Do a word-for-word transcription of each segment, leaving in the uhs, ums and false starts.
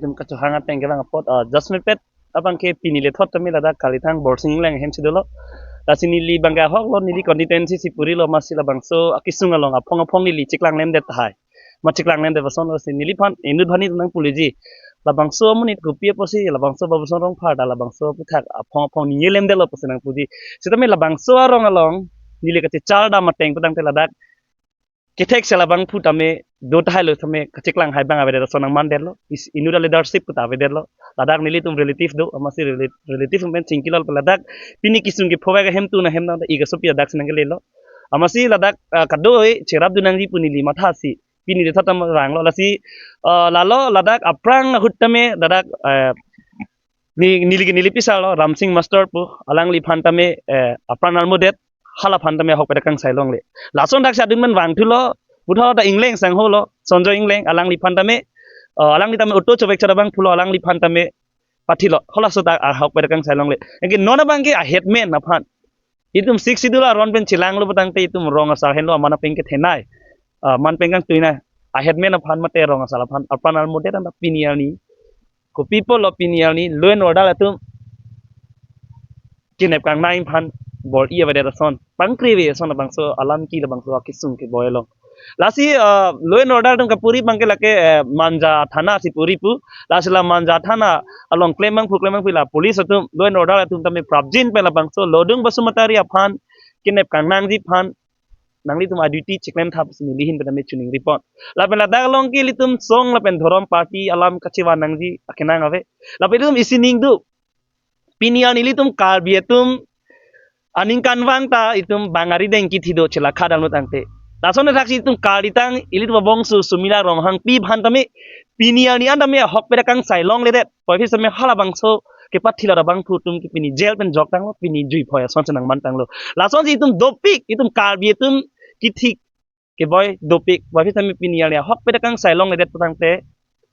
Tum kachohang ateng kevang apot, ah, just mepet abang ke pini lethot tame ladak Kalithang Borsing Engleng ahem si dolo. Lasi neli abang ke ahok lo, neli constituency si puri lo, amatsi labangso akesung along aphong aphong neli cheklang lemdet tahai. Ma cheklang lemdet ason lo si neliphan inut bhani nang puliji. Labangso amonit kopi apotsi, labangso Babuson Rongphar ta labangso aputhak aphong aphong ningjelemdet lo pusi nang puji. Sitame labangso arong along neli kachechar dam ateng putangte ladak kethek sela abangphu tame do tahai lo, tame kacheklang hai abang avedet ason nang mandetlo. Is inut a leadership puta avedetlo. Ladak nelitum relative do, amatsi rela-, relative men chingkilol pe ladak pini kesung kephovek ahem tu na hem na i kasopi ladak si nang kelelo. Amatsi ladak, ah, kadoi cherap dun nangji pu neli mathasi pini lethot tame vanglo. Lasi, ah, lalo ladak aphrang ahut tame ladak, eh, ni, neli, neli pisar lo, Ramsing Master pu, alangliphan tame, eh, apran armudet, halaphan tame ahokpet akangsai longle. Lason dak si adun men vangthulo, puthot ta Engleng sangho lo, Sonjoy Engleng, alangliphan tame, eh, alangli tame auto chovek chot abangphu lo, alangliphan tame pathilo, halaso ta ahokpet akangsai longle. Anke non abang ke a headman aphan. Itum Sixth Schedule aron pen chelanglo putangte itum rong asar henlo aman apeng kethenei. Ah, man peng kangtuinei. A headman aphan mate rong asar aphan, apran armudet anta pini arni kopi pulo pini arni law and order atum kenep kangnang aphan bor-i avedet ason, pangkri ave ason labangso alam ke labangso akesung keboi along. Lasi, ah, law and order atum kapuri abang ke lake, eh, Manja Thana si puri pu. Lasi la Manja Thana along klem abangphu klem abangphu la police atum law and order atum tame prapjin pen labangso Lodung Basumatary aphan kenep kangnangji aphan nanglitum a duty cheklem tha pusi neli ahin pen tame choningri pon. Lapen ladak along ke ilitum song lapen dhorom party alam kachevan nangji akenang ave. Lapen ilitum isi ning do. Pini arni ilitum Karbi atum aningkanvang ta itum bang arideng kithi do chela khadang lo tangte. Lason athaksi itum Karbi tang ilitum abongso Sumila Ronghangpi aphan tame pini arni an tame ahokpet akangsai longledet. Puvoiphit tame halabangso kepathilot abangphu atum ke pini jail pen jok tanglo, pini jui phoi ason si nang man tanglo. Lasonsi itum dopik, itum Karbi atum kithi keboi dopik, puvoiphit tame pini arni ahokpet akangsai longledet putangte,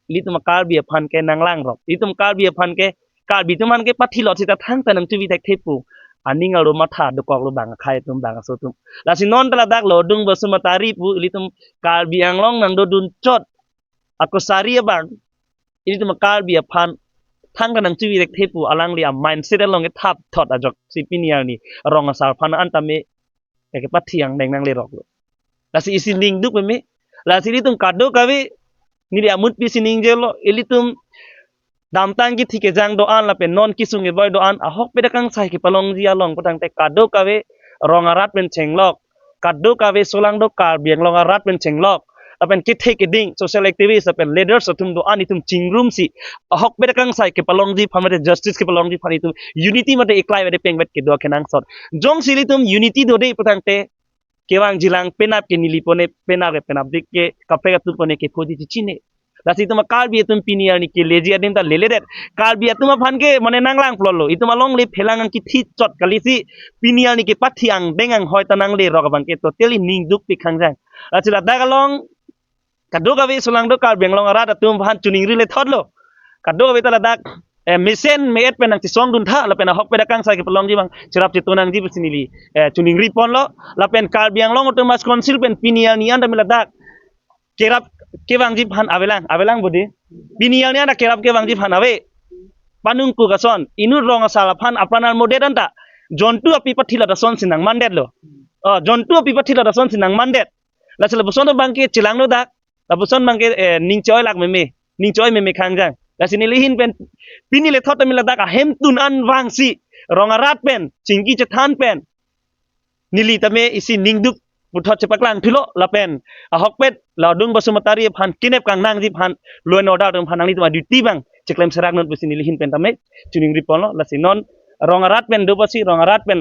ilitum Karbi aphan ke nanglangrok. Ilitum Karbi aphan ke, Karbi atum aphan ke pathilot seta thangta nangchuvi thekthe pu aning aro matha dokoklo bang akhei atum bang aso atum. Lasi non ta ladak Lodung Basumatary pu ilitum Karbi Anglong nangdodun chot akosari abang ilitum Karbi aphan thangta nangchuvi thekthe pu alangli a mindset along kethap thot ajoksi pini arni rong asar aphan an tame kepathi angdeng nangleroklo. Lasi isi ning duk meme. Lasi ilitum kadokave neli amutpi si ningjelo, ilitum damtang kithi kejang do-an lapen non kesung keboi do-an ahokpet akangsai kepalongji along putangte kadokave rong arat pen chenglok, kadokave solangdo Karbi Anglong arat pen chenglok, lapen kethe keding social activist lapen leaders atum do-an itum chingrumsi ahokpet akangsai kepalongji aphan mate justice kepalongji aphan itum unity mate eklai mate pengvet kedo akenangsot. Jongsi ilitum unity dode putangte kevangjilang penap ke neli pone penap ke penapdik ke kaprek atum pone kephoji chechine. Lasi itum Karbi atum pini arni keleji adim ta leledet. Karbi atum aphan ke mane nanglang plotlo. Itum alongle phelang ang kithi chot kalisi pini arni kepathi angdeng anghoi ta nanglerok abang ke totally ning dukpik khangjang. Lasi ladak along kadokave solangdo Karbi Anglong arat atum aphan choningri lethotlo. Kadokave ta ladak, eh, mesen me-et pen nangchesongdun tha lapen ahokpet akangsai kepalongji abang cherap cheto nangji pusi neli, eh, choningri ponlo. Lapen Karbi Anglong Autonomous Council pen pini arni an tame ladak kerap kevangji aphan avelang, avelang bodi. Pini arni an ta kerap kevangji aphan ave. Panung ku kason, inut rong asar aphan apran armudet anta jontu api pathilot ason si nang mandetlo. Oh, jontu api pathilot ason si nang mandet. Lasi lapuson abang ke chelanglo dak. Lapuson abang ke, eh, ning choi lak meme, ning choi meme khangjang. Lasi neli ahin pen pini lethot tame ladak ahemtun an vangsi rong arat pen chingki chethan pen neli tame isi ning duk puthot chepaklang thulo lapen ahokpet Lodung Basumatary aphan kenep kangnangji aphan law and order atum aphan nanglitum a duty abang cheklem serak non pusi neli ahin pen tame choningri ponlo. Lasi non rong arat pen do pusi rong arat pen